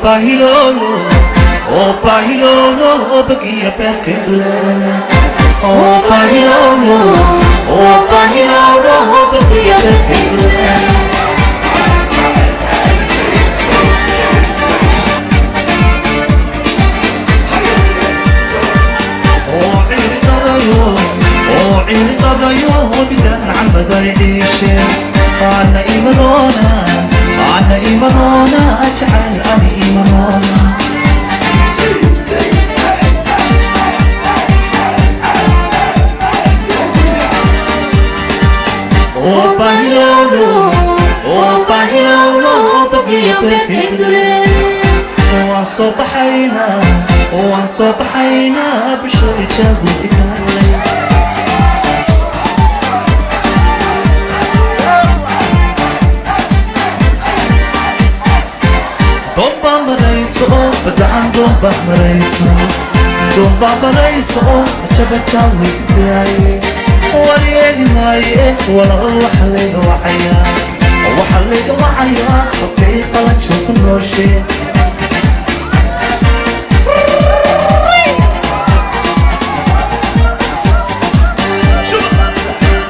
Bahilolo, oh bahilolo, bagiya beerkay duleele. Oh bahilolo, oh bahilolo, bagiya beerkay duleele. Oo ciili qabayo, oo ciili qabayo, bidaan camaday ciishe. Ana imarona, ana imarona, jacayl ani imarona. Oh bahilolo, oh bahilolo, bagiya beerkay duleele. Waan soo baxaynaa, waan soo baxaynaa, bishay Jabuuti kaalay. Doonbaa marayso, badaan doonbaa marayso, doonbaa marayso, jabajaa weysitaaye. Waryeeli maaye walaal, waxa layga wacayaa, waxa layga wacayaa halkay qalanjo ku nooshee.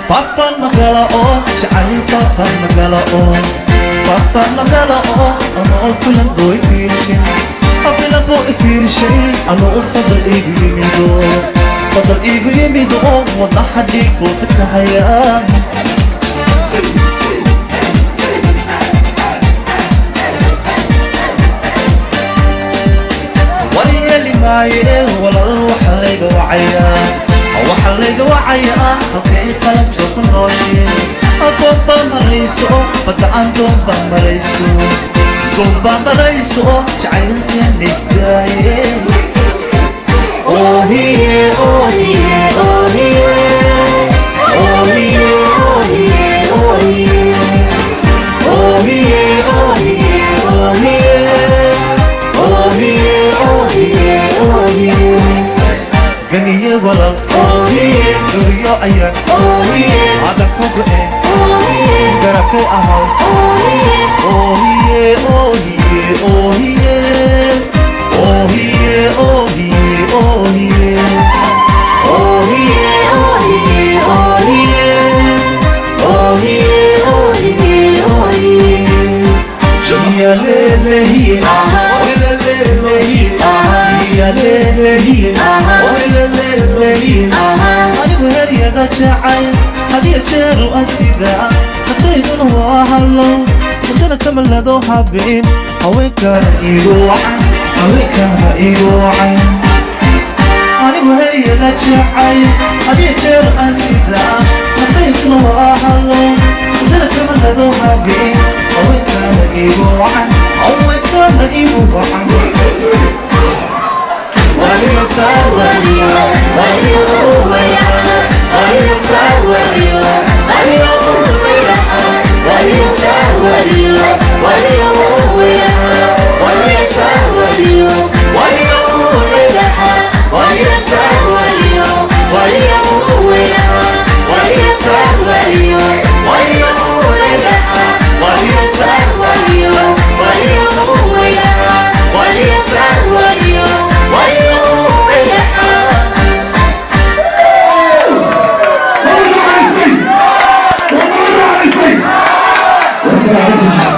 Faafan magala oo jacayl, faafan magala oo, faafan magala oo anoo filan buu ifiirshay, filan buu ifiirshay, anoo fadal igu yimido, fadal igu yimido, wadnaha dhiig buu fatahayaa. Waryeeli maaye walaal, waxa layga wacayaa, waxa layga wacayaa halkay qalanjo ku nooshee. Doonbaa marayso, badda aan doonbaa marayso, doonbaa marayso, jacaylkeena isdaaye. Oohiye, oohiye, oohiye, oohiye, oohiye, oohiye, oohiye, oohiye, oohiye, oohiye, oohiye, oohiye. Ganiye walaal, oohiye, guriyo ayaan, oohiye, adan ku go'e, oohiye, garabkay ahaw, oohiye, oohiye, oohiye, oohiye, oohiye, oohiye, oohiye, oohiye, oohiye, oohiye, oohiye, oohiye. Yalelehiye, oyelelehiye, yalelehiye, oyelelehiye. Anigu heryada jacayl hadiyo jeeru aan sidaa, hadayduna waa hallow, mudana kama lado habeen. Haweenkana iigu wacan, haweenkana iigu wacan. Anigu heryada jacayl hadiyo jeer aan sidaa, hadayduna waa hallow, mudana kama lado habeen. Haweenkana iigu wacan, haweenkana iigu wacan. Waliyo saar waliyo, waliyo waliyo saar waliyo, waliyo waliyo saar waliyo, waliyo waliyo saar waliyo, waliyo waliyo saar waliyo, waliyo waliyo saar waliyo, waliyo waliyo saar waliyo, waliyo waliyo saar waliyo, waliyo. Wasalaamu.